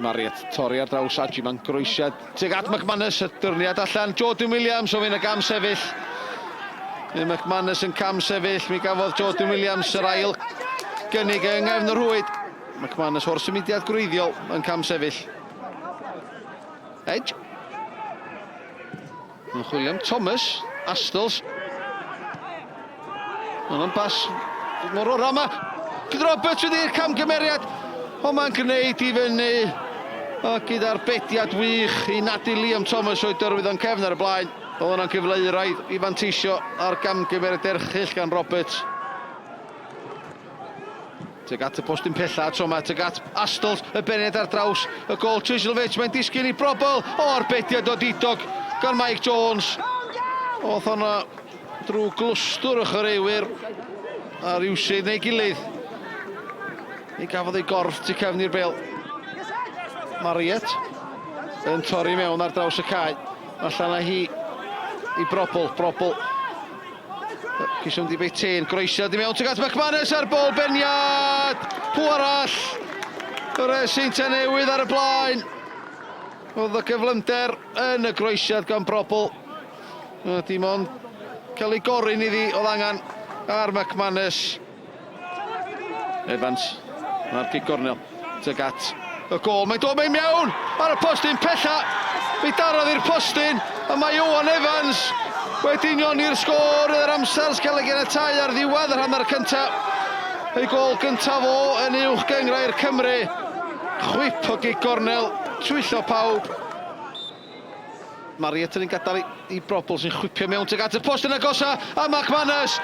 Marriott torri ar draws Ajiman groesiad tuag at McManus, y dyrniad allan Jordan Williams o fewn y gam sefyll. Mae McManus yn cam sefyll, mi gafodd Jordan Williams yr ail gynnig yng nghefn y rhwyd. McManus o'r symudiad gwreiddiol yn cam sefyll. Edge. Yn chwilio am Thomas, Astles. Mae'n bas mor orau yma. Roberts wedi'r camgymeriad, ond mae'n gwneud i fyny. A gyda'r bediad wych i nadu Liam Thomas o'i dyrwydd o'n cefn ar y blaen. Oedd hwnna'n gyfle euraidd i fanteisio ar gamgymeriad erchyll gan Roberts. Tuag at y postyn pella tro yma, tuag at Astles, y beniad ar draws y gol. Chislovich, mae'n disgyn i Brobl. O, arbediad odidog gan Mike Jones. Oedd hwnna drwy glwstwr o chwaraewyr a rywsut neu gilydd. Mi gafodd ei gorff tu cefn i'r bel. Mariet yn torri mewn ar draws y cae. Allan â hi i Brobl. Brobl Ceisio mynd i Beitin, groesiad i mewn tuag at McManus ar bôl beniad! Pw arall? Yr Seintiau Newydd ar y blaen. Oedd y gyflymder yn y groesiad gan Brobl. Dim ond cael ei gorin iddi oedd angen ar McManus. Evans, mae'r gic gornel, tuag at y gol, mae'n dod mewn mewn ar y postyn pella, mi darodd i'r postyn, a mae Iwan Evans wedi unioni'r sgôr yr amser sgael ei ganiatáu ar ddiwedd yr hanner cyntaf. Ei gol gyntaf o yn uwch gynghrair Cymru. Chwip o gic gornel, twyllo pawb. Marietta yn gadael i, i Brobl sy'n chwipio mewn tuag at y post yn agosa a McManus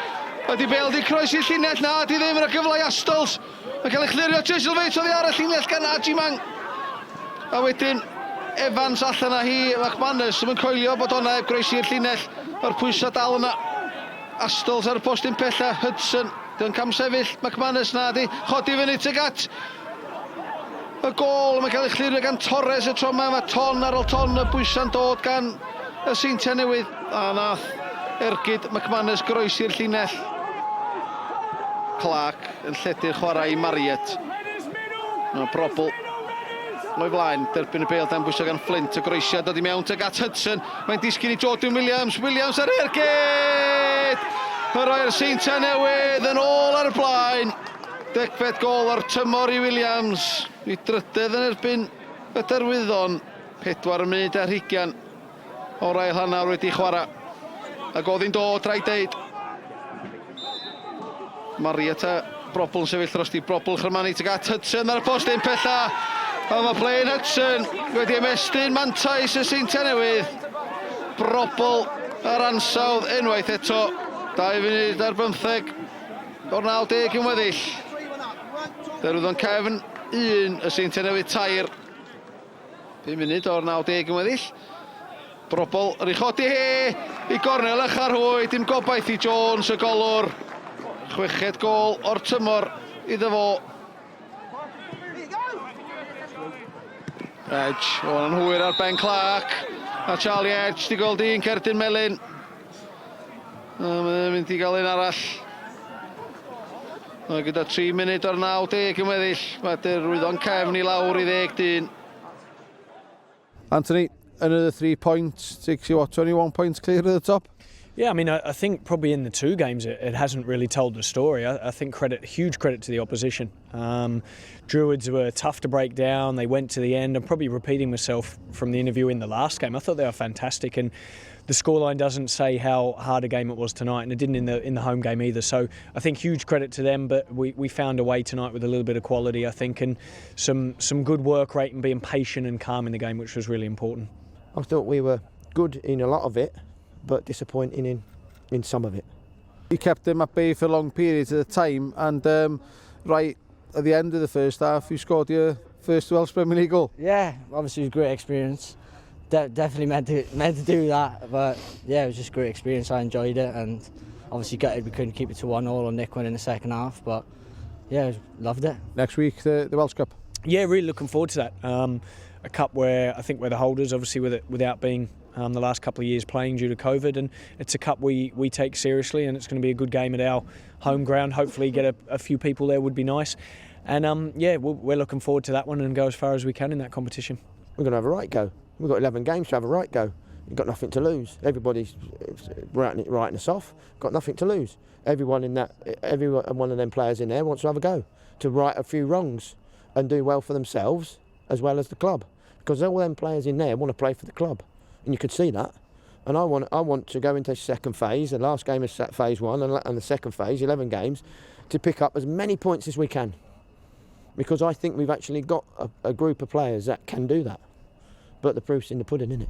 ydy Bale di croesi llinell na di ddim yn y gyfle i Astles mae'n cael ei chlirio Chislovich oddi ar y llinell gan Ajimang a wedyn Evans allan â hi McManus yn coelio bod honna heb groesi'r llinell mae'r pwysau dal yna Astles ar y postyn pella Hudson Dy'n camsefyll McManus na di chodi fyny tuag at y gôl. Mae'n cael ei chlirio gan Torres y tro yma. Mae ton ar ôl ton y bwysa'n dod gan y Seintiau Newydd. A nath ergyd McManus groesi'r llinell. Clark yn lledu'r chwarae i Marriott. Mae Brobl o'i flaen, derbyn y bêl dan bwyso gan Flint, y groesiad dod i mewn tuag at Hudson, mae'n disgyn i Jordan Williams, Williams ar ergyd! Yn rhoi'r Seintiau Newydd yn ôl ar y blaen. Degfed gol o'r tymor i Williams, i drydedd yn erbyn y Derwyddon, 4 munud ar hugain o'r ail hanner wedi chwarae. Ac oedd hi'n dod, rhaid deud. Marietta Brobl yn sefyll drosti. Brobl chyrmanu tuag at Hudson ar y post un pella. A mae Blaine Hudson wedi ymestyn mantais y Seintiau Newydd. Brobl ar ansawdd unwaith eto. 2 funud ar bymtheg o'r 90 yn weddill. Derwyddon cefn, 1, y Seintiau Newydd 3. 5 munud o'r 90 yn weddill. Brobl yn ei chodi hi i gornel ycha'r hwy. Dim gobaith i Jones, y golwr. Chweched gol o'r tymor iddo fo. Edge, o, yn hwyr ar Ben Clark. A Charlie Edge di gweld un cerdyn melyn. A mae'n mynd i gael un arall. A gyda 3 munud o'r 90 yn weddill, mae Derwyddon cefn i lawr i ddeg dyn. Anthony, another 3 points takes you what, 21 points clear of the top? Yeah, I mean, I think probably in the 2 games it hasn't really told the story. I think huge credit to the opposition. Druids were tough to break down. They went to the end. I'm probably repeating myself from the interview in the last game. I thought they were fantastic, and the scoreline doesn't say how hard a game it was tonight, and it didn't in the home game either. So I think huge credit to them, but we found a way tonight with a little bit of quality, I think, and some good work rate and being patient and calm in the game, which was really important. I thought we were good in a lot of it, but disappointing in some of it. You kept them at bay for long periods at a time, and right at the end of the first half, you scored your first Welsh Premier League goal. Yeah, obviously it was a great experience. Definitely meant to do that, but yeah, it was just a great experience. I enjoyed it, and obviously gutted we couldn't keep it to 1-1 or Nick went in the second half, but yeah, loved it. Next week, the Welsh Cup. Yeah, really looking forward to that. A cup where I think we're the holders, obviously without being the last couple of years playing due to COVID, and it's a cup we take seriously, and it's going to be a good game at our home ground. Hopefully get a few people there would be nice. And yeah, we're looking forward to that one and go as far as we can in that competition. We're going to have a right go. We've got 11 games to have a right go. You've got nothing to lose. Everybody's writing us off. Got nothing to lose. Everyone in that, every one of them players in there wants to have a go, to right a few wrongs and do well for themselves as well as the club. Because all them players in there want to play for the club, and you could see that. And I want to go into second phase, the last game of phase one, and the second phase, 11 games, to pick up as many points as we can. Because I think we've actually got a group of players that can do that. But the proof's in the pudding, isn't it?